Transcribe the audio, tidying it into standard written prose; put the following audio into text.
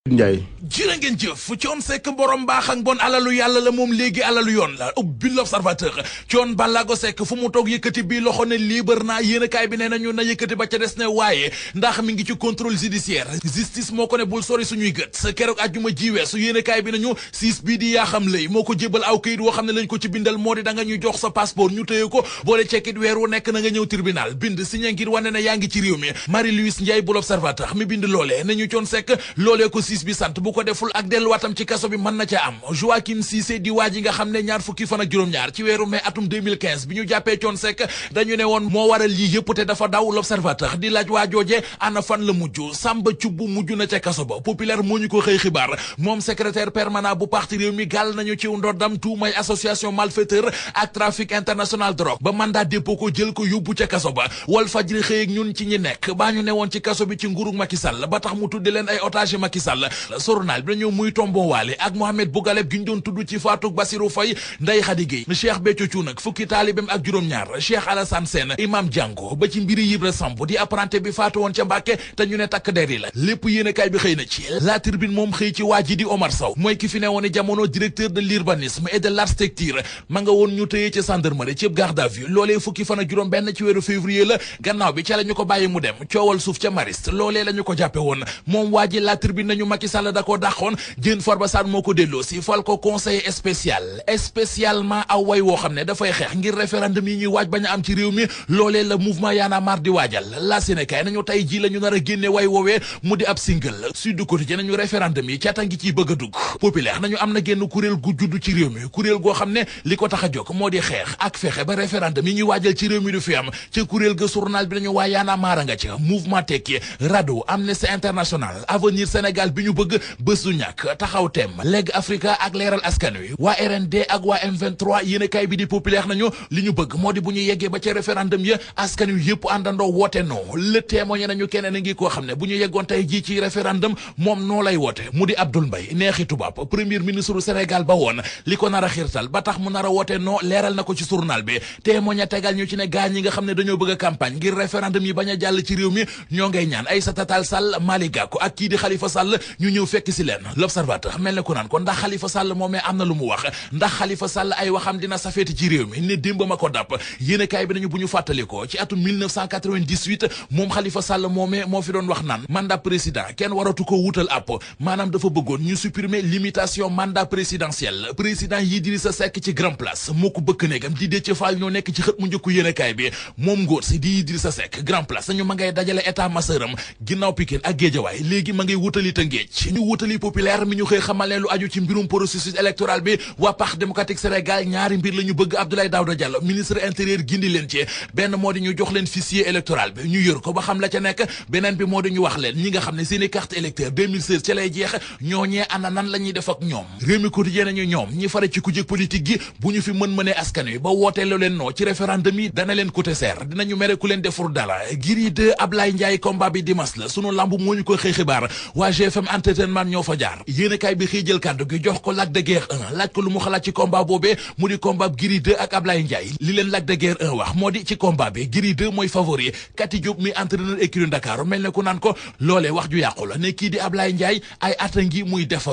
Ndiaye jërë ngeen jëf Thione Seck borom baax ak bon alalu yàlla la moom léegi alalu yoon la ubbi l'Observateur Thione Ballago Seck fu mu toog yëkkati bii loxo ne libre naa yéenekaay bi nee nañu na yëkkati ba ca des ne waaye ndax mi ngi ci contrôle judiciaire justice moo ko ne bul sori suñuy gët keroog àjjuma ji weesu yéenekaay bi nañu siis bii di yaa xam lay moo ko jébal aw kayit woo xam ne lañ ko ci bindal moo di da nga ñu jox sa passeport ñu téye ko boole cekkit weer wu nekk na nga ñëw tribunal bind signé ngir wane ne yaa ngi ci réew mi Marie-Louise Ndiaye bu l'Observateur mi bind loolee ne ñu Thione Seck loolee ko siis bi sant bu ko deful ak delluwaatam ci kaso bi mën na ca am Joaquin Cissé di waa ji nga xam ne ñaar fukki fan ak juróom-ñaar ci weeru mai atum 2015 bi ñu jàppee Thione Seck dañu ne woon moo waral lii yëpp te dafa daw l'Observateur di laaj waa jooje ana fan la mujj Samba Thioub mujj na ca kaso ba Populaire moo ñu ko xëy xibaar moom secrétaire permanent bu parti réew mi gàll nañu ci ndoddam tuumay association malfaiteur ak trafic international drogue ba mandat dépôt ko jël ko yóbbu ca kaso ba Walfadjri xëy ak ñun ci ñi nekk baa ñu ne woon ci kaso bi ci nguurug Macky Sall ba tax mu tudde leen ay otage Macky Sall journal bi dañoo muy tombo waale ak Mohamed Bougaleb gi ñu doon tudd ci faatug Bassirou Faye Ndeye Khady Gueye Cheikh Béthio Thioune nag fukki taalibem ak juróom-ñaar Cheikh Alassane Sène Imam Diango ba ci mbiri Ibra Samb di apprenti bi faatu woon ca Mbàkke te ñu ne takk der yi la lépp yéenekaay bi xëy na ci La Tribune moom xëy ci waa ji di Omar Sow mooy ki fi ne woon jamono directeur de l'urbanisme et de l'architecture ma nga woon ñu tëyee ci gendarmerie ci garde à vue loolee fukki fan ak juróom benn ci weeru février la gannaaw bi ca la ñu ko bàyyi mu dem coowal suuf ca Mariste loolee la ñu ko jàppe woon moom waa ji La Tribune nañu Macky Sall da ko dàqoon Diène Farba Sarr moo ko delloo si fal ko conseiller spécialement aw way woo xam ne dafay xeex ngir référendum yi ñuy waaj bañ a am ci réew mi loolee la mouvement Y'en a marre di waajal la Sénégal nañu tey ji la ñu nar a génne way woowee mu di ab single Sud Quotidien nañu référendum yi caata ngi ciy bëgg a dugg Populaire nañu am na génn kuréel gu judd ci réew mi kuréel goo xam ne li ko tax a jóg moo di xeex ak fexe ba référendum yi ñuy waajal ci réew mi du fi am ca kuréel ga journal bi nañu waa Y'en a marre nga ca mouvement Tekki RADDHO Amnesty International Avenir Sénégal bi ñu bëgg bés du ñàkk taxaw tem Leg Africa ak leeral askan wi waa RND ak waa M23 yéenekaay bi di Populaire nañu li ñu bëgg moo di bu ñu yeggee ba ca référendum ya askan wi yëpp àndandoo woote non le témoigné nañu keneen a ngi koo xam ne bu ñu yeggoon tey jii ci référendum moom noo lay woote mu di Abdoul Mbaye neexi tubaab premier ministre du Sénégal ba woon li ko nar a xiirtal ba tax mu nar a woote non leeral na ko ci journal bi témoigné tegal ñu ci ne gaa ñi nga xam ne dañoo bëgg a campagne ngir référendum yi bañ a jàll ci réew mi ñoo ngay ñaan Aïssata Tall Sall Malick Gakou ak kii di Khalifa Sall ñu ñëw fekk si leen l'Observateur mel ne ku naan ko ndax Khalifa Sall moomee am na lu mu wax ndax Khalifa Sall ay waxam dina safeeti ci réew mi ne démb ma ko dàpp yéenekaay bi nañu bu ñu fàttalikoo ci atum 1998 moom Khalifa Sall moomee moo fi doon wax naan mandat président kenn waratu ko wutal app maanaam dafa bëggoon ñu supprimer limitation mandat présidentiel président Idrissa Seck ci Grand Place moo ko bëkk néegam di Déthié Fall ñoo nekk ci xët mu njëkku yéenekaay bi moom ngóor si di Idrissa Seck Grand Place nañu ma ngay dajale état maseuram ginnaaw Pikine ak Guédiawaye léegi ma ngay wutali Tëngéej ñu wutali Populaire mi ñu xëy xamal leen lu aju ci mbirum processus électoral bi waa Parti démocratique Sénégal ñaari mbir la ñu bëgg Abdoulaye Daouda Diallo ministre intérieur gindi leen ci benn moo di ñu jox leen fichier électoral bi ñu yor ko ba xam la ca nekk beneen bi moo di ñu wax leen ñi nga xam ne seeni carte électeur 2016 ca lay jeex ñooñee ana nan la ñuy def ak ñoom Rewmi Quotidien nañu ñoom ñi fare ci kujje politique gi bu ñu fi mënee askan wi ba wooteelu leen noo ci référendum yi dana leen coûter cher dinañu mere ku leen defur dara Gris 2 Ablaye Ndiaye combat bi dimanche la sunu lamb moo ñu ko xëy xibaar waa GFM entertainment ñoo fa jaar yéenekaay bi xëy jël kàddu gi jox ko Lac de Guerre 1 laaj ko lu mu xalaat ci combat boobee mu di combat Gris 2 ak Ablaye Ndiaye li leen Lac de Guerre 1 wax moo di ci combat bi Gris 2 mooy favori Kati Diop mi entraîneur écurie Dakar mel ne ku naan ko loolee wax ju yàqu la ne kii di Ablaye Ndiaye ay ata ngi muy defaru